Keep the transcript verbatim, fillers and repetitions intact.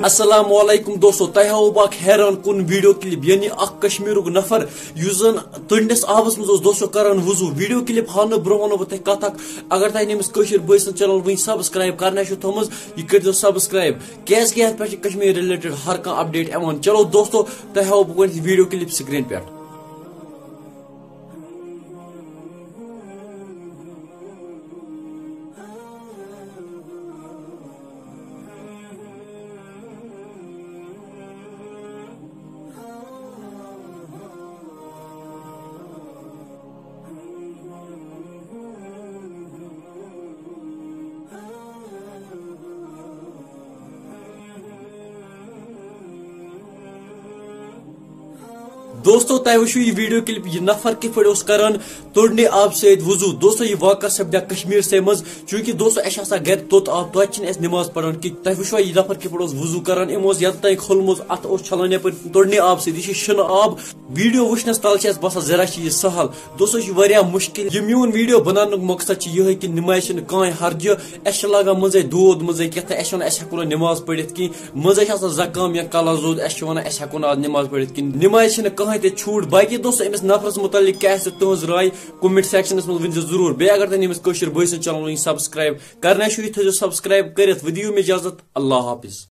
السلام علیکم دوستو، تۄہہِ ہاوو بہٕ اکھ حیران کُن ویڈیو کلپ، یعنی اکھ کشمیرُک نفر یُس زن تٔرنِس آبس منٛز اوس دوستو کران وضو۔ ویڈیو کلپ ہاونہٕ برونٛہہ ونو بہٕ تۄہہِ کتھ اکھ، اگر تۄہہِ أمِس کٲشِر بٲے سٕنٛز چینل وٕنہِ سبسکرائب کرنہٕ چھُو تھٲومٕژ، یہِ کٔرۍزیو سبسکرائب، کیازِ کہِ یتھ پٮ۪ٹھ چھِ کشمیر ریلیٹڈ ہر کانٛہہ اپڈیٹ یِوان۔ چلو دوستو، تۄہہِ ہاوو بہٕ گۄڈٕنیتھ ویڈیو کلپ سکرین پٮ۪ٹھ۔ دوستو، تۄہہِ وٕچھِو یہِ ویڈیو کلپ، یہِ نفر کِتھ پٲٹھۍ اوس کران تُرنہِ آبہٕ سۭتۍ وضو۔ دوستو، یہِ واقعہ سپدیو کشمیر سے منٛز، چوٗنٛکہِ دوستو، اَسہِ چھِ آسان گرِ توٚت آب، توتہِ چھِنہٕ أسۍ نماز پران کینٛہہ۔ تۄہہِ وٕچھوا یہِ نفر کِتھ پٲٹھۍ اوس وضو کران؟ أمۍ اوس یَتھ تام کھوٚلمُت، اَتھٕ اوس چھلان یَپٲرۍ تُرنہِ آبہٕ سۭتۍ۔ یہِ چھُ شِنہٕ آب۔ ویڈیو وٕچھنَس تَل چھِ اَسہِ باسان زِرا چھِ یہِ سہل۔ دوستو، یہِ چھُ واریاہ مُشکِل۔ یہِ میون ویڈیو بناونُک مقصد چھُ یِہوٚے کہِ نمازِ چھِنہٕ کانٛہہ حرجہِ۔ اَسہِ چھِ لاگان مٔنٛزۍ دود، مٔنٛزۍ کینٛہہ تہٕ اَسہِ چھِ وَنان أسۍ ہٮ۪کو نہٕ نماز پٔرِتھ کِہیٖنۍ۔ مٔنٛزۍ چھِ آسان زکام یا کلس دود، اَسہِ چھِ وَنان أسۍ ہٮ۪کو نہٕ آز نماز پٔرِتھ کِہیٖنۍ۔ نمازِ چھِنہٕ کٕہٕنۍ تہِ چھوٗٹ۔ باقی دوستو، أمِس نفرس مُتعلق کیٛاہ آسہِ تُہٕنٛز راے؟ کمنٹ سیکشنس منٛز ؤنۍ زیو ضروٗر۔ بیٚیہِ اگر تۄہہِ أمِس کٲشِر بٲے سٕنٛز چینل وٕنہِ سبسکرائب کرنٕے چھُو، یہِ تھٲیزیو سبسکرائب کٔرِتھ۔ وۄنۍ دِیِو مےٚ اجازت، اللہ حافظ۔